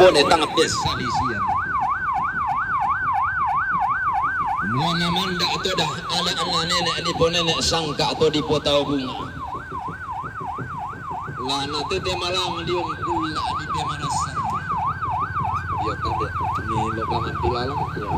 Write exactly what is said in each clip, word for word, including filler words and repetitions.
Pone tang pes salisian. Mwana manda' to da, ala anna nene' diponene' sangka' to dipotau bunga. La natete malang liong kulla' dipemanassan. Iya, tabe' ni lobangan bilalang, iya.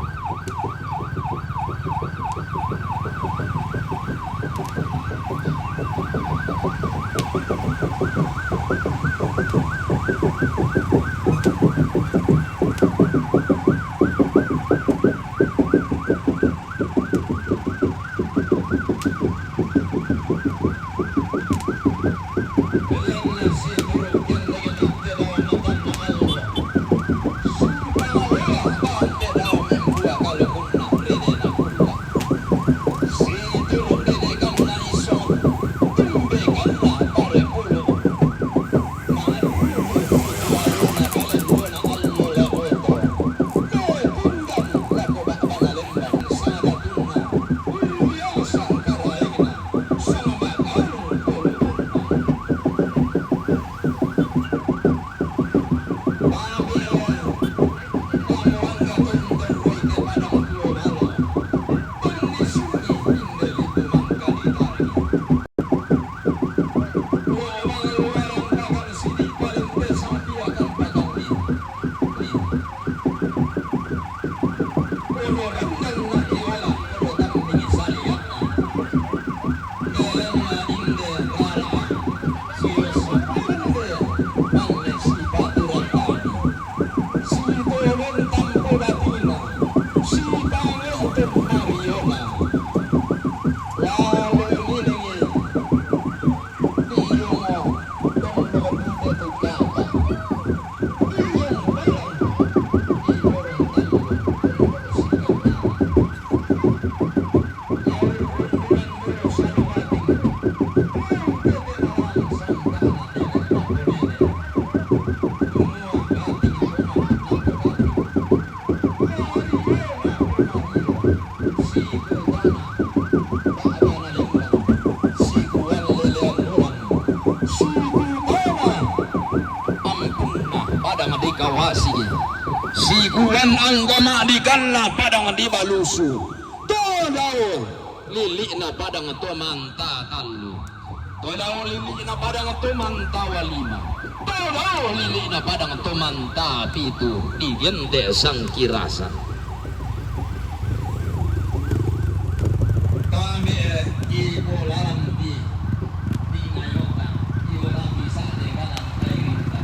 Padang dikawasi. Sikuan anggo ma'dikanna padang dibalusu. To dao lili'na padang to manta tallu. To dao lili'na padang to manta walima. To dao lili'na padang to manta pitu. Digente' sangkirasan. Kami, eh, iko lalang di, di ngayota, iko lalang di sa'de kanan kairinta.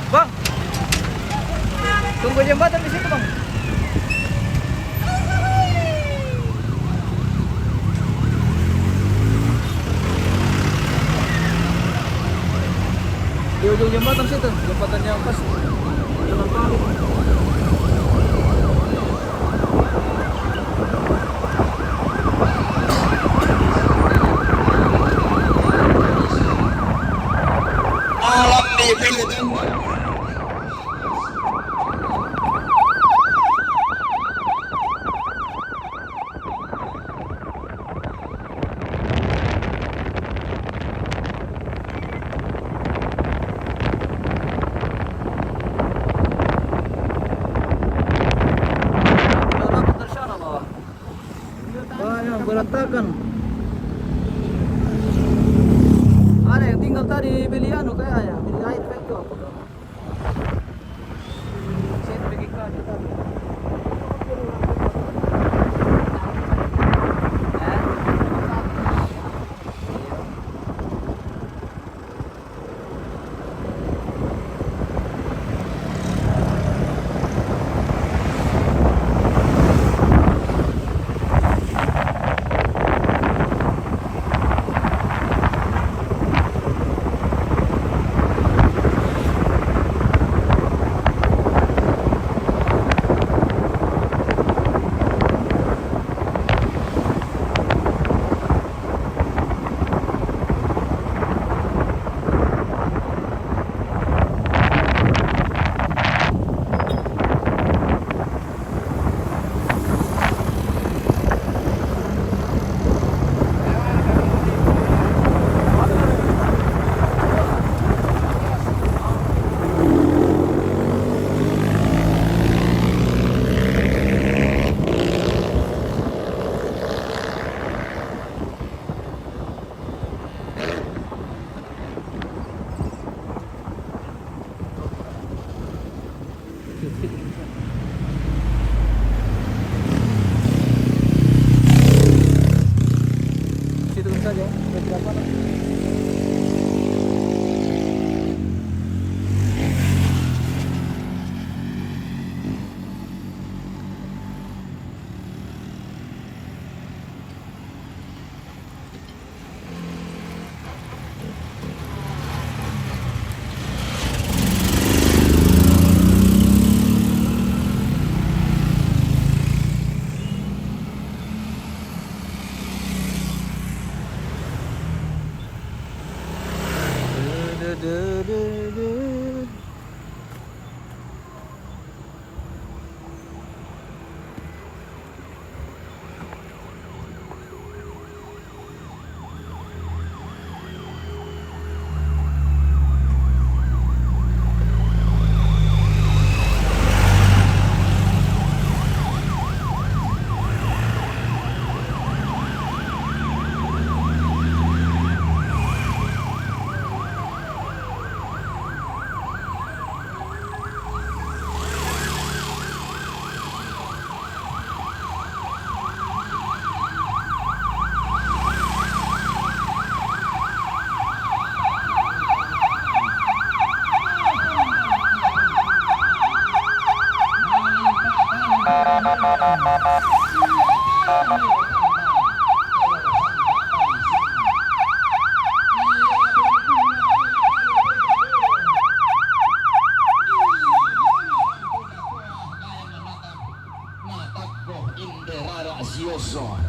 Bang, tunggu jembatan di situ, Bang. Di ujung jembatan situ, jembatan yang pas. Alam di Banyak berantakan. Ada yang tinggal tadi beli anu kayaknya, beli air kayak itu apa?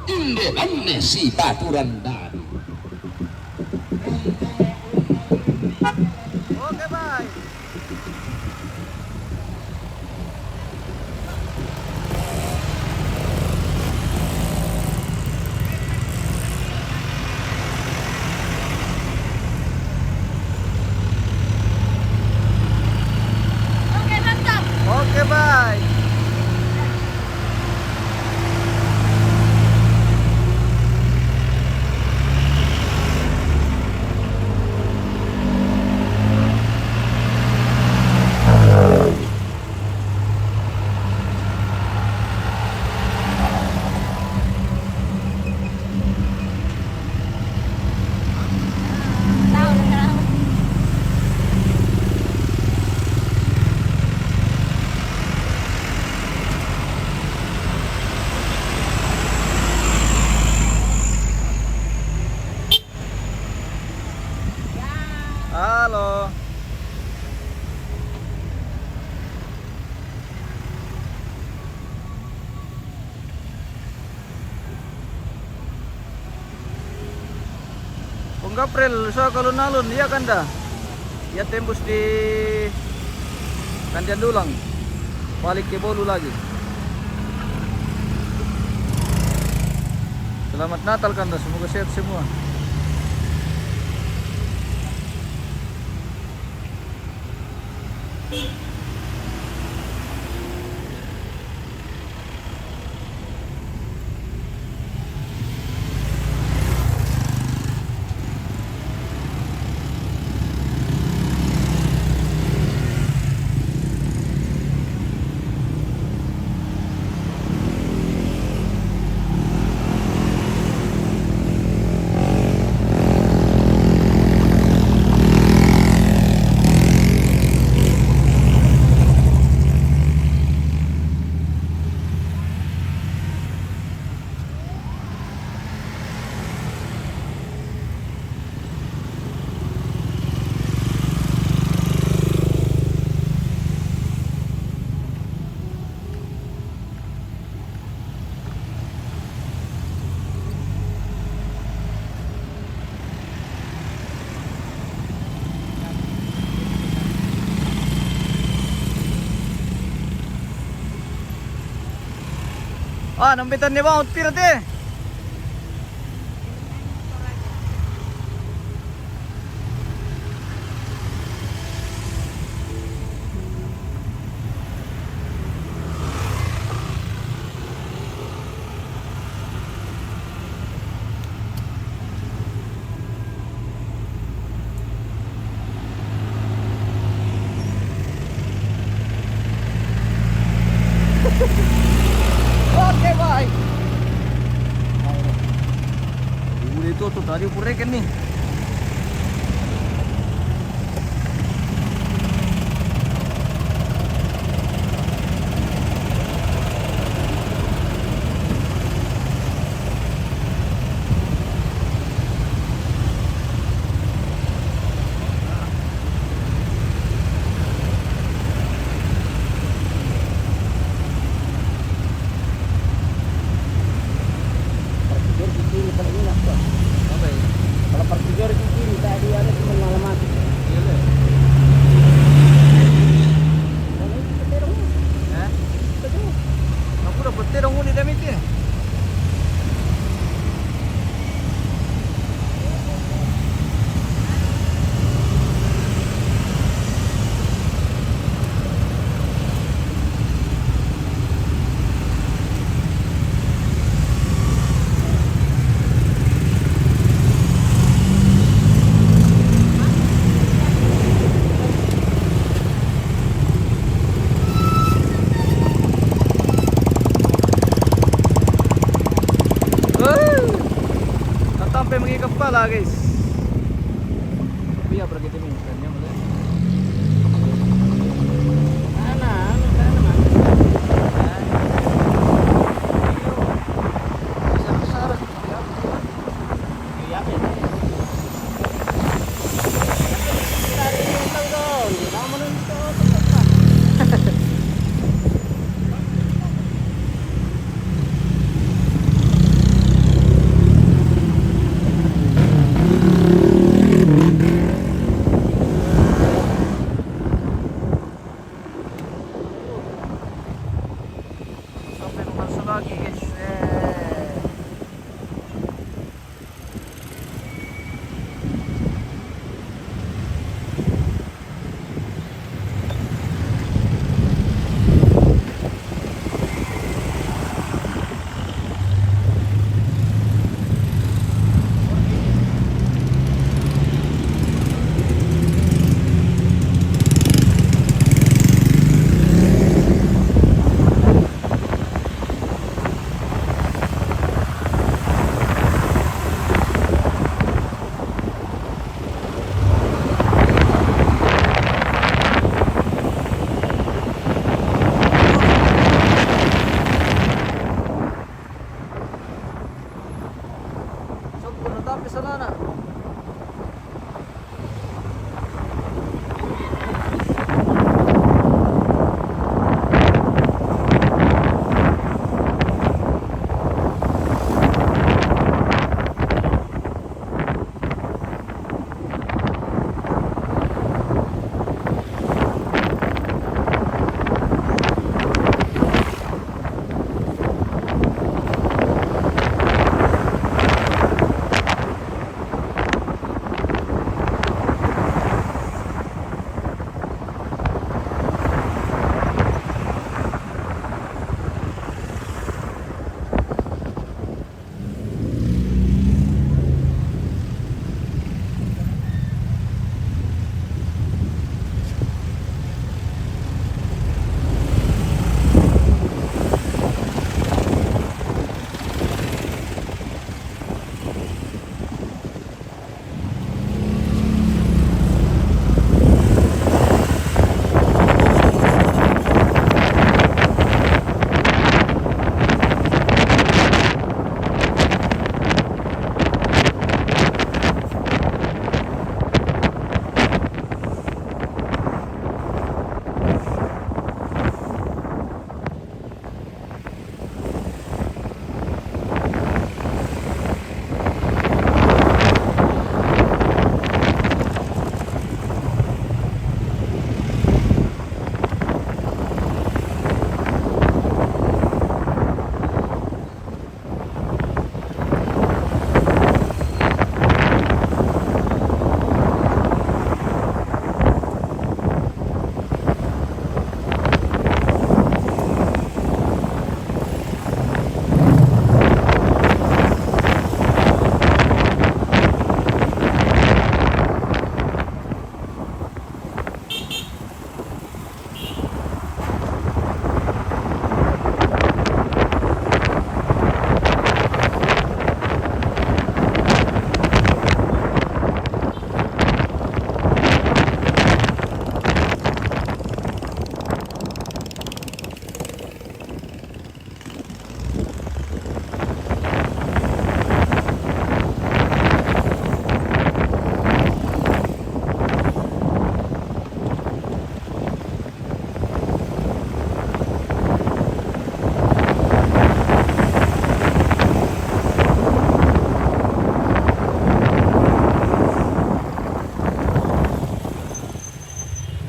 Inde banne si baturan dadu. Oke, bye. Oke, mantap. Oke, bye. Halo. Punggapril, so alun-alun, iya kanda. Iya tembus di Kandian Dulang. Balik ke Bolu lagi. Selamat Natal kanda, semoga sehat semua. Ah, nambitan ni Bang, pira te? Oke, bye. Udah itu tuh tadi kureken nih. Parkir di kiri kalau ini, Mas. Apa ini? Kalau parkir di kiri tadi ada cuma malam mati. Iya, Le. Kalau itu petirung. Hah? Itu. Aku dapat terong udah demi itu. Woo! Tatampe magi kepala, guys. Iya, pergi sini. Sana, anu, sana, Mas. Hah? Iya. Besar-besar. Iya. Tapi sana na.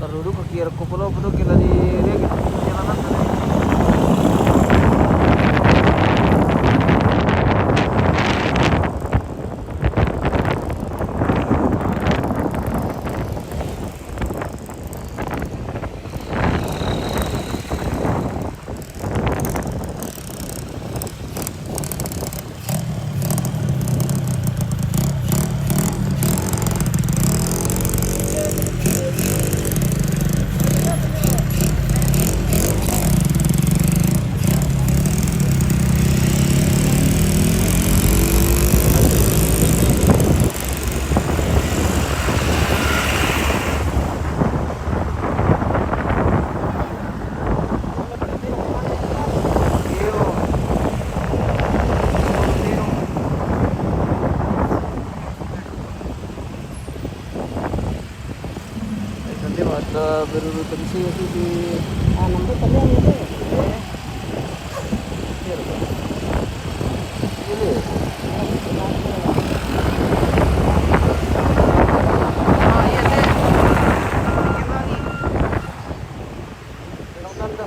Tarudu ka kira ko pulo pulo kila di dia gitu. Jalanan tadi. Nanti mata berurut tadi sih itu di. Ah, nanti tadi yang itu. Ini. Ah, iya, Teh. Bilang tante.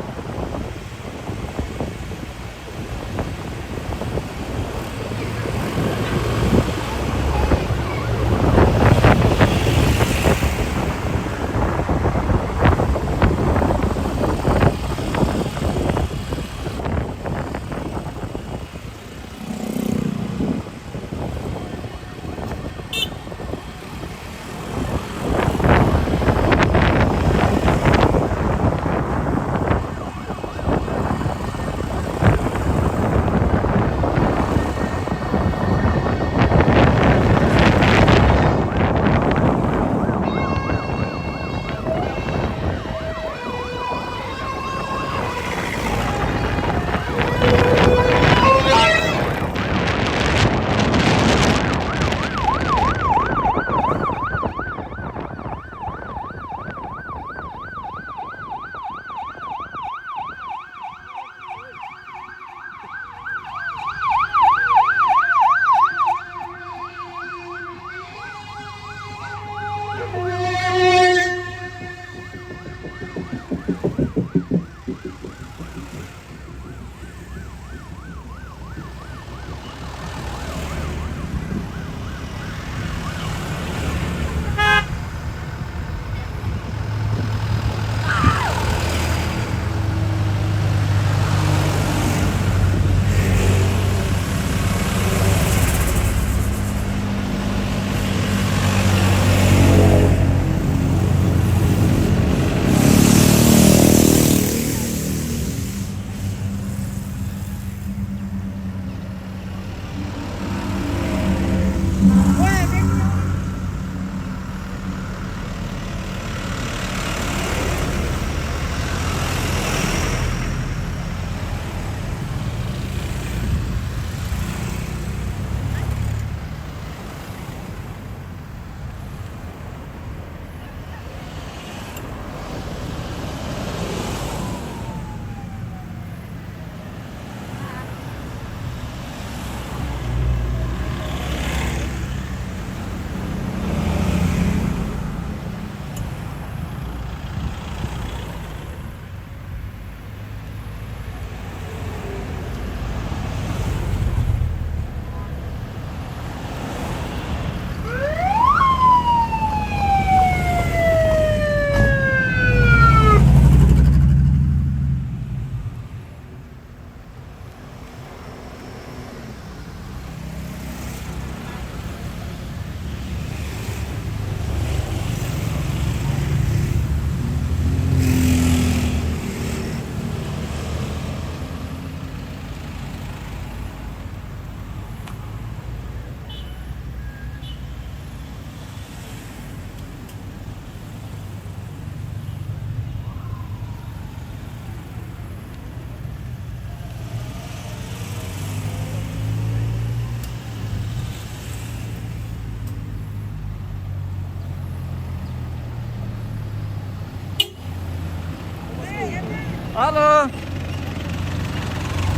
Halo.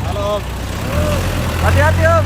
Halo. Hati-hati, Om.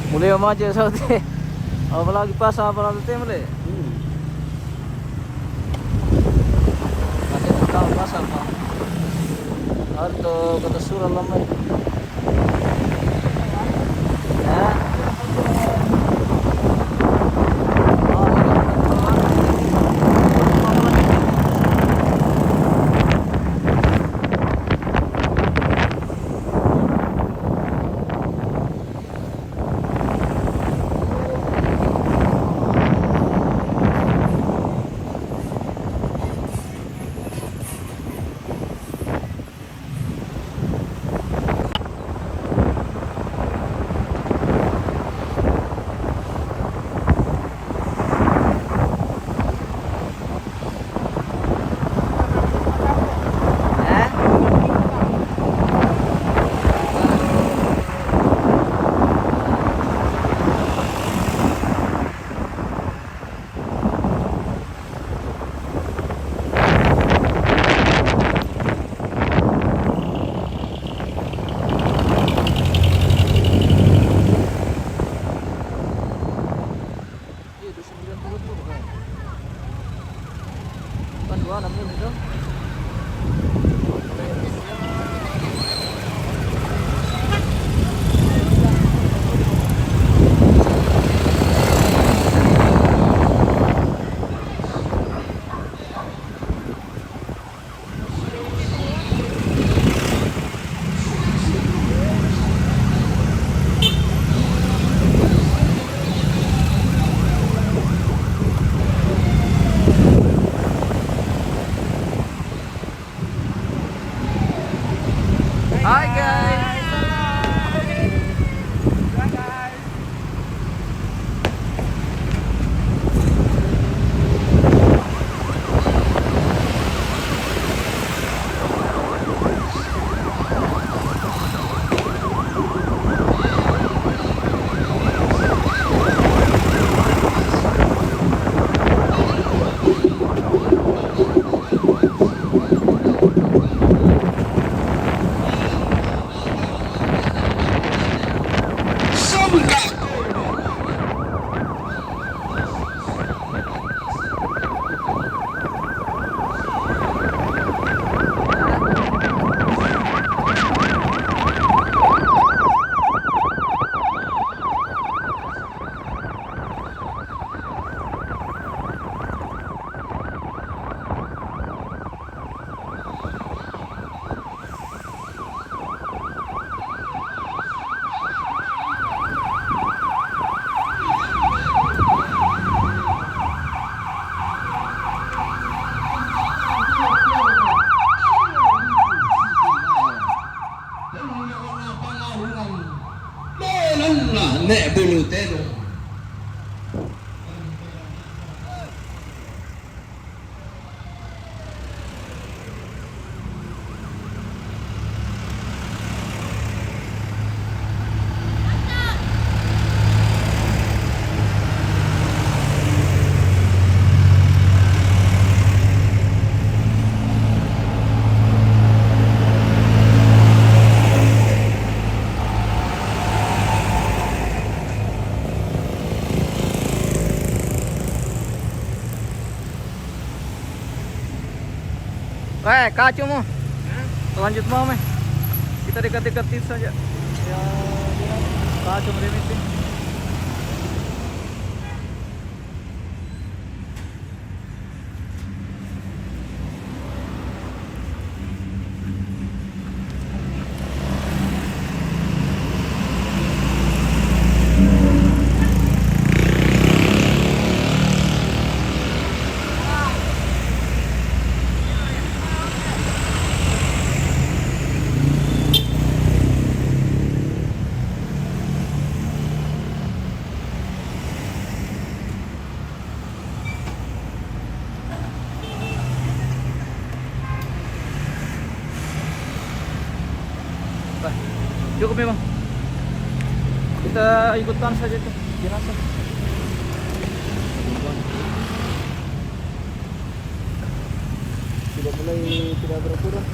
Mulai maju sa te. Apalagi pasang, apalagi te mulai. Hmm. Masih tahu pasang, Pak. Atau kota Sura lama. Ya. Iya, dua sembilan puluh tuh, kan? Bukan dua enam itu. Eh, kacau mo. Lanjut mo, meh. Kita dekat-dekat itu saja. Ya, kacau remit sih. Bah, cukup memang. Kita ikutkan saja itu jenazah. Sudah mulai tidak berkurang.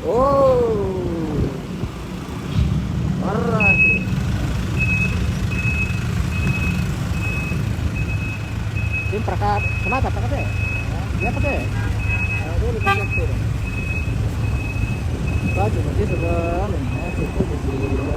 Oh. Parah. Ini perangkat semata, perangkat ya? Dia pakai? Nah, dia lebih kecil. Baju masih sudah, anu, masih itu.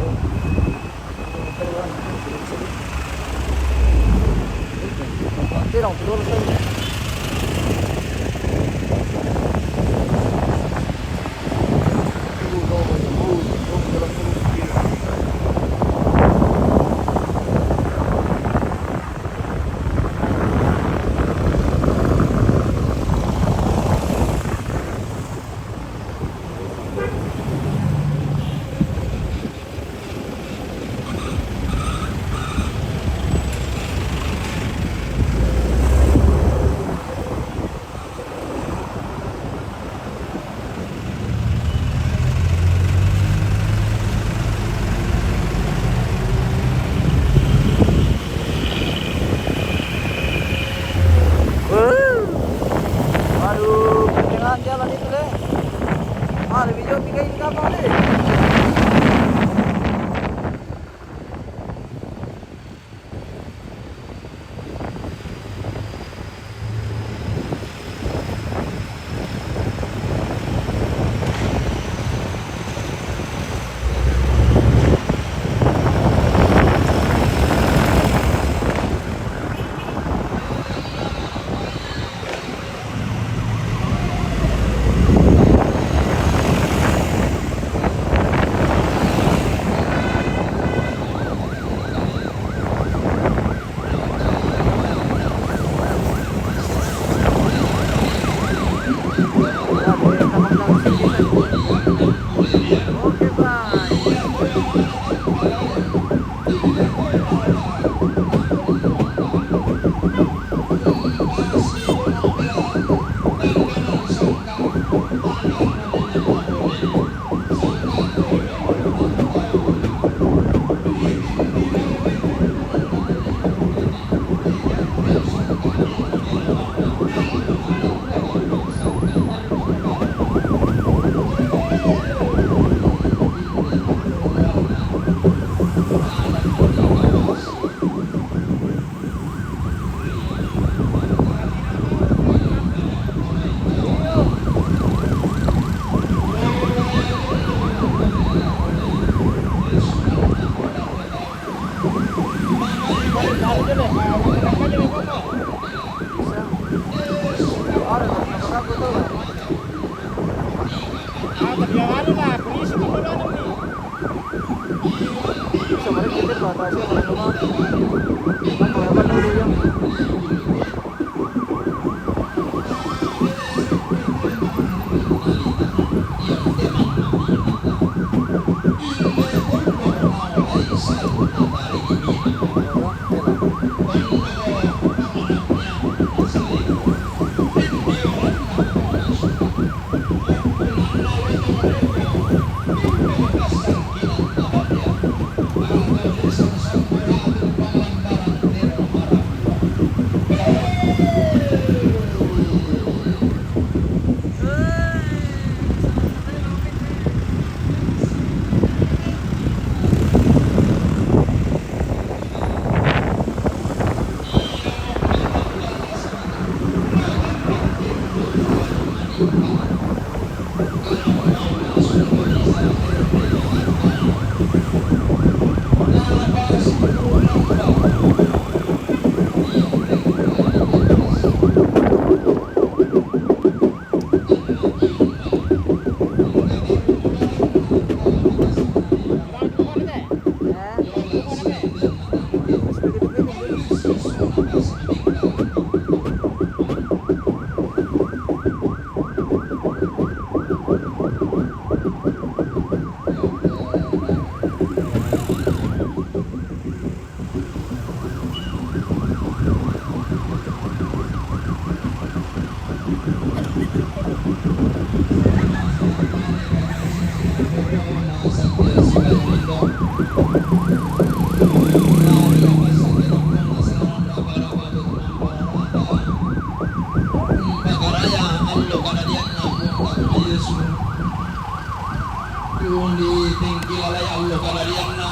Undi tingki lalai allo kalarianna.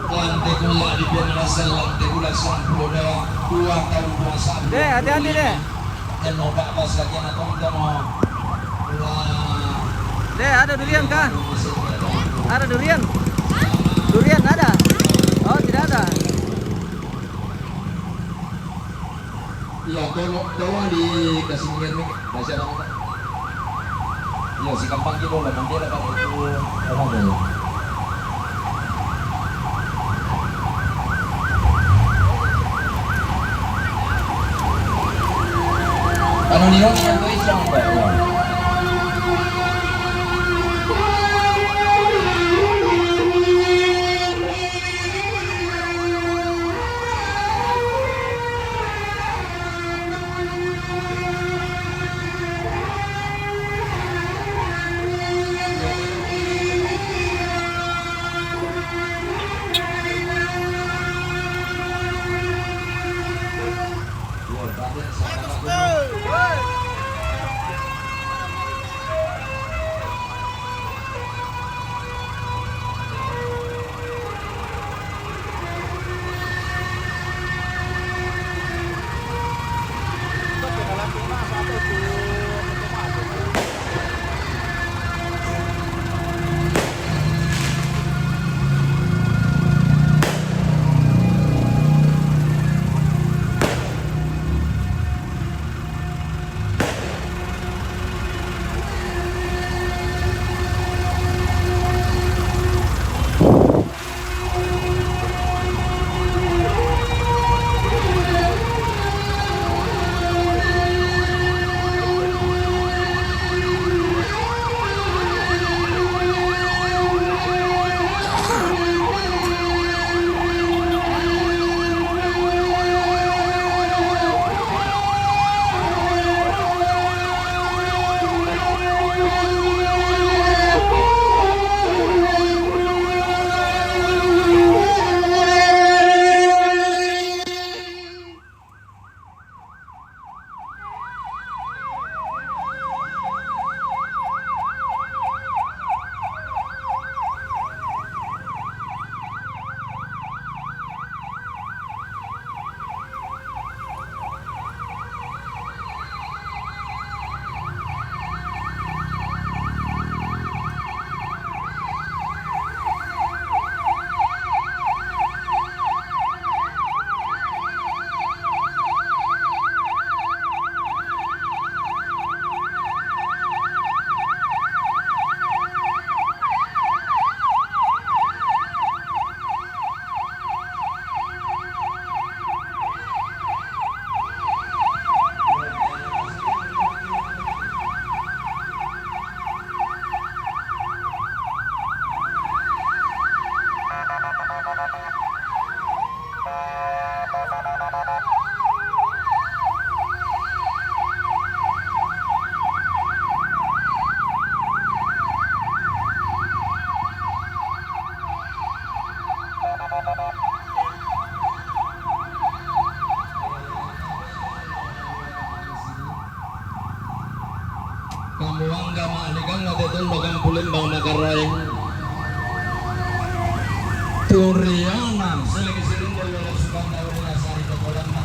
Lante kulla di Pianarasa, lante kulla sampulo dua, dua tahun puasa. Deh, hati-hati, Deh. Eno Pak pas lagi anak tonton. Wah. Deh, ada durian kah? Ada durian? Durian ada? Oh, tidak ada. Iya, tolong, tolong dikasih lihat nih, bahasa apa, Pak? Iya, si gampang gitu lah, nanti ada Pak itu, apa tuh? Anu, ni, ni, yang tuh, Pak, ya. Lembang Makaraeng. Turiana, selagi sirinda wala sukanta wala sari kokolanna.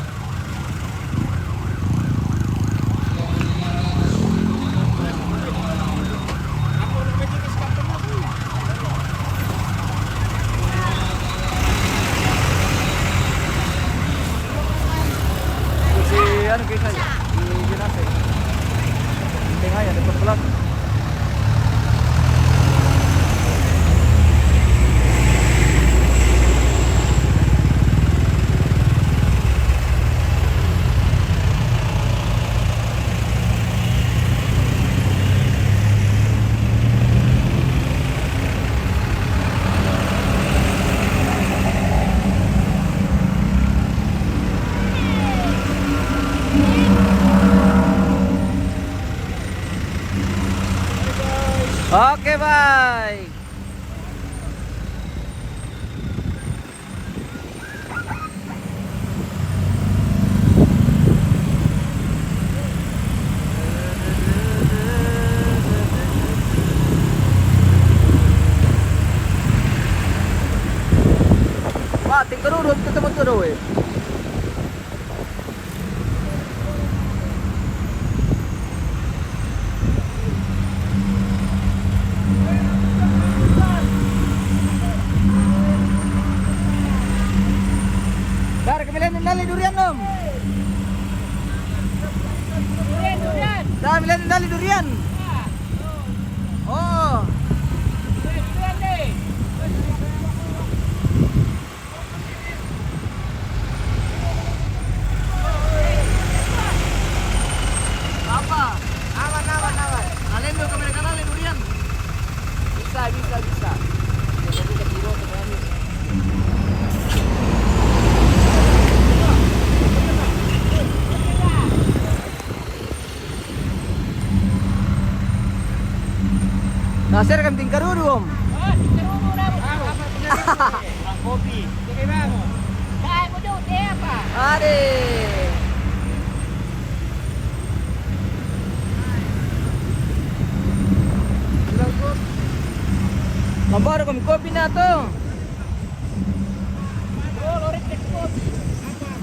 Si anu, guys, aja. Di Jinase. Penting aja, dapat pelat. Oke, bye. Wah, tinggal urut ketemu tuh, Dowe. Dar, kami lihat dali durian, Om. Durian, durian. Dar, kami lihat dali durian. Oh. Durian, durian, deh. Apa? Aman, aman, aman. Kalian dulu, kamera kanan, durian. Bisa, bisa, bisa. Ya, tapi kecil, kecil. Nasir kan tingkarudu, Om. Oh, tingkarudu, Om. Ah, apa punya? Bang Kopi. Oke, Bang. Kayak mau jauh, teh, apa? Ade. Lambar kami kopi na to. Oh, lorek ke kopi. Apa?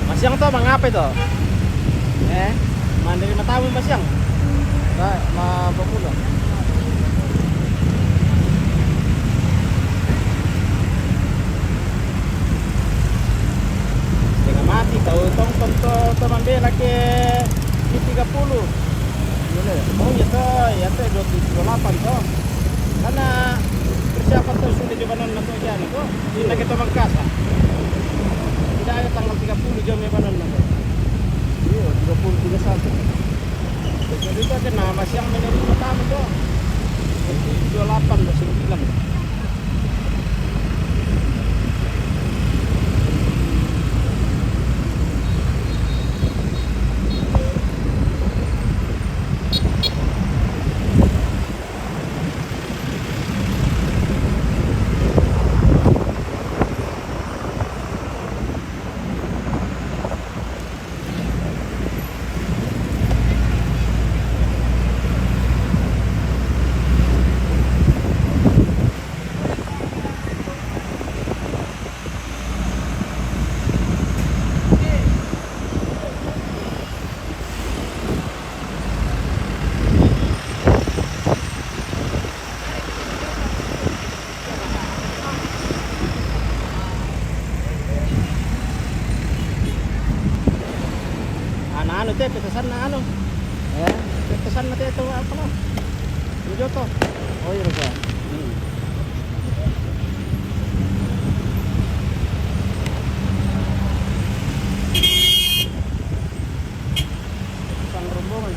Masiang to, mangapa itu? Eh? Mandiri matamu masiang? Nah, ma pemuda. Tengah mati, tahu tong, tong, tong, tong, mambela ke di tiga puluh. Iya, maunya to, ya, teh, dua puluh delapan to. Karena persiapan to sudah coba non masuk aja nih to. Ini kita Mangkasa. Tidak ada tanggal tiga puluh jam ya, banon to. Iya, tiga puluh, tiga satu. Jadi itu ada nama siang menurut pertama to. Dua puluh delapan, dua puluh sembilan. Ya, kesan mati itu apa lah? Joto. Oh iya, Raja. Hmm. Sang rombongan.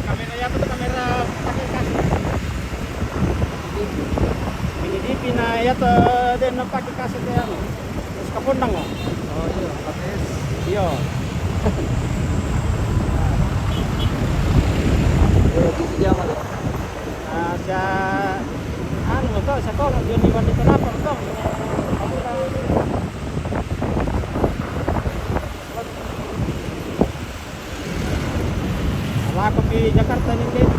Kamera ya, tuh kamera pakai kasih. Ini di pina ya, tuh dia nampak kasih dia, anu. Terus kapondang, oh. Oh, iya, pakai. Iya. Iya, gitu dia, Mas. Ah, sa-, anu, tuh, sa kono, dia ni wali kenapa, tuh? Kalau aku di Jakarta ni, dia